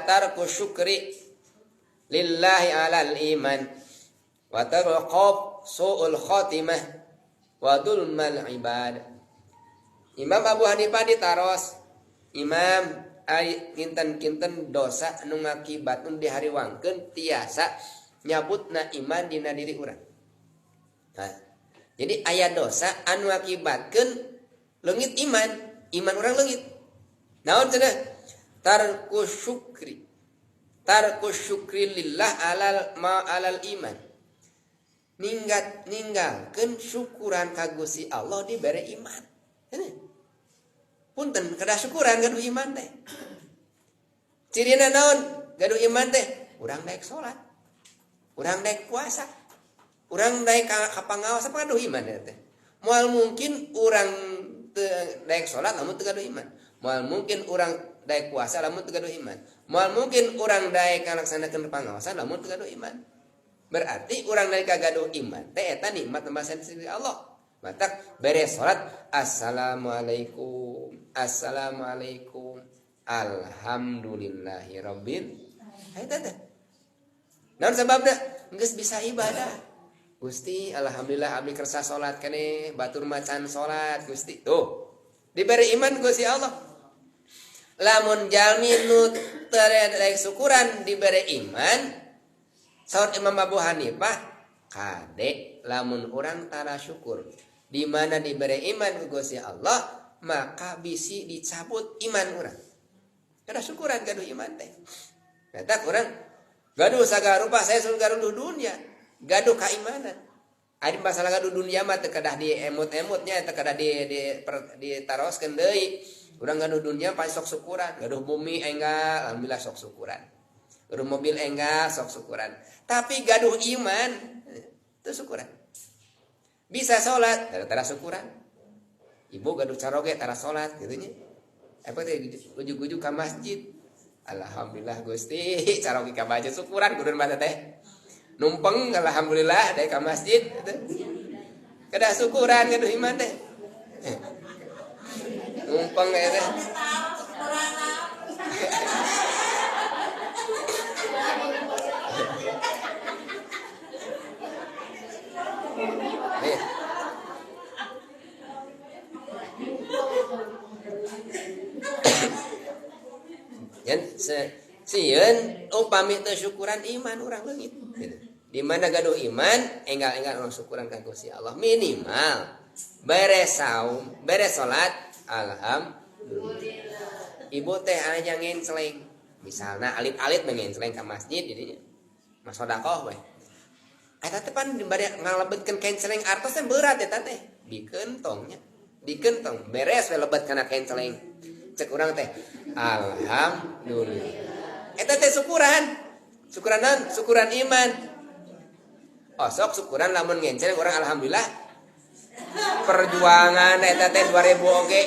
Tarku syukri lillahi alal iman wa tarqab su'ul khatimah wa dulmal ibad. Imam Abu Hanifah ditaros, Imam, ai kinten-kinten dosa nu ngakibatun dihariwangkeun tiasa nyabutna iman dina diri urang? Nah, jadi aya dosa anu ngakibatkeun leungit iman, iman urang leungit. Naon cenah? Tarku syukri. Tarku syukri lillah alal ma alal iman. Ninggalkeun syukuran ka Gusti Allah dibere iman. Punten, kedah syukuran gaduh iman teh. Cirina naon? Gaduh iman teh, urang daek salat. Urang daek puasa. Urang daek ka pangaos, apa gaduh iman teh? Moal mungkin urang teu daek salat lamun teu gaduh iman. Moal mungkin urang daek puasa lamun teu gaduh iman. Moal mungkin urang daek ngalaksanakeun pangaosan lamun teu gaduh iman. Berarti urang daek kagaduh iman teh eta nikmat tambahan ti Allah. Matak beres salat, assalamualaikum, assalamualaikum, alhamdulillahirabbil. Eta teh. Naon sababna? Geus bisa ibadah. Gusti, alhamdulillah abdi kersa salat keneh, batur macan salat, Gusti. Tuh. Diberi iman Gusti Allah. Lamun jalmi nu teu daek syukuran diberi iman, saur Imam Abu Hanifah, kade lamun urang tara syukur di mana diberi iman ku Gusti Allah, maka bisi dicabut iman urang. Kada syukuran gaduh iman teh. Kata urang gaduh sagala rupa, saya sudah gaduh dunia, gaduh keimanan. Ari masalah gaduh dunia mah teu kedah di emut-emutnya, teu kedah ditaroskeun deui. Urang gaduh dunia pasti sok syukuran, gaduh bumi enggal, alhamdulillah sok syukuran. Gaduh mobil enggal, sok syukuran. Tapi gaduh iman teu syukuran. Bisa sholat, tara syukuran. Ibu gaduh caroge tara sholat gitu nya. Apa teh ujug-ujug ka masjid. Alhamdulillah Gusti, caroge ka masjid syukuran kudu mah teh. Numpeng alhamdulillah daek ka masjid gitu. Kedah syukuran gaduh iman teh. Numpeng ya teh. Nih. Yan sieun upami teu syukuran iman urang leungit gitu. Di mana gaduh iman, enggal-enggal urang syukuran ka Gusti Allah minimal beres saum, beres salat, alhamdulillah. Ibu teh aya ngenceleng. Misalna alit-alit ngenceleng ka masjid jadinya. Mas sedekah we. Eta teh pan bade ngalebetkeun kenceleng artos teh berat eta teh. Bikeun tong nya. Bikeun tong beres we lebet kana kenceleng. Cek urang teh alhamdulillah. Eta teh syukuran. Syukuran naon? Syukuran iman. Oh, sok syukuran lamun ngenceleng urang alhamdulillah. Perjuangan eta teh 2000 oge.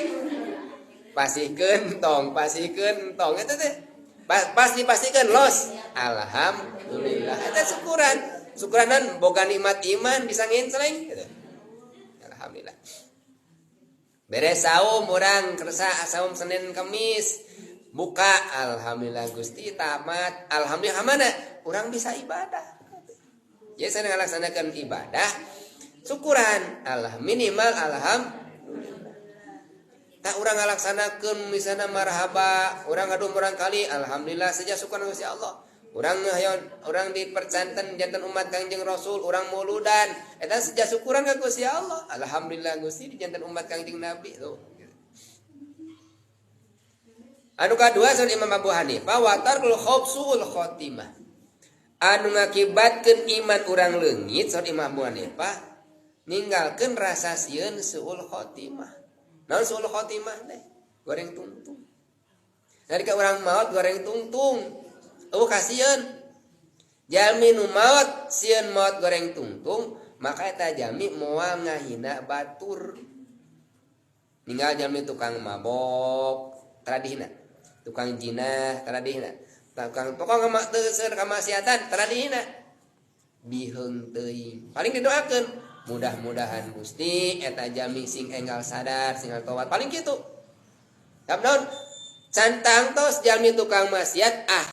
Pasihkeun tong, pasihkeun tong eta teh. Pasti pasihkeun los. Alhamdulillah. Eta syukuran. Syukuranan boga nikmat iman bisa ngenceleng gitu. Alhamdulillah. Beres saum urang kersa saum Senin Kamis. Buka alhamdulillah Gusti tamat. Alhamdulillah mana? Urang bisa ibadah. Ya saya ngalaksanakan ibadah syukuran Allah minimal alhamdulillah. Tak urang ngalaksanakeun misalna marhaba, urang gaduh murang kali alhamdulillah saja syukur Gusti Allah. Urang hayon urang dipercanten janten umat Kangjeng Rasul, urang muludan eta saja syukuran ka Gusti Allah. Alhamdulillah Gusti dijanten umat Kangjeng Nabi tuh. Anu kadua saur Imam Abu Hanifah wa tarkul khauf suul khotimah. Anu ngakibatkeun iman urang leungit saur Imam Abu Hanifah ninggalkeun rasa sieun suul khotimah. Naon suul khotimah teh? Goreng tungtung. Nalika urang maot goreng tungtung. Eueuh kasieun. Jalmi nu maot sieun maot goreng tungtung, maka eta jalmi moal ngahina batur. Ninggal jalmi tukang mabok, tara dihina. Tukang jinah, tara dihina. Tukang pokok teu seur kamaksiatan, tara dihina. Biheung teuing. Paling didoakeun, mudah-mudahan Gusti eta jalmi sing enggal sadar, sing tobat. Paling kitu. Tap naon? Can tangtos jalmi tukang maksiat ah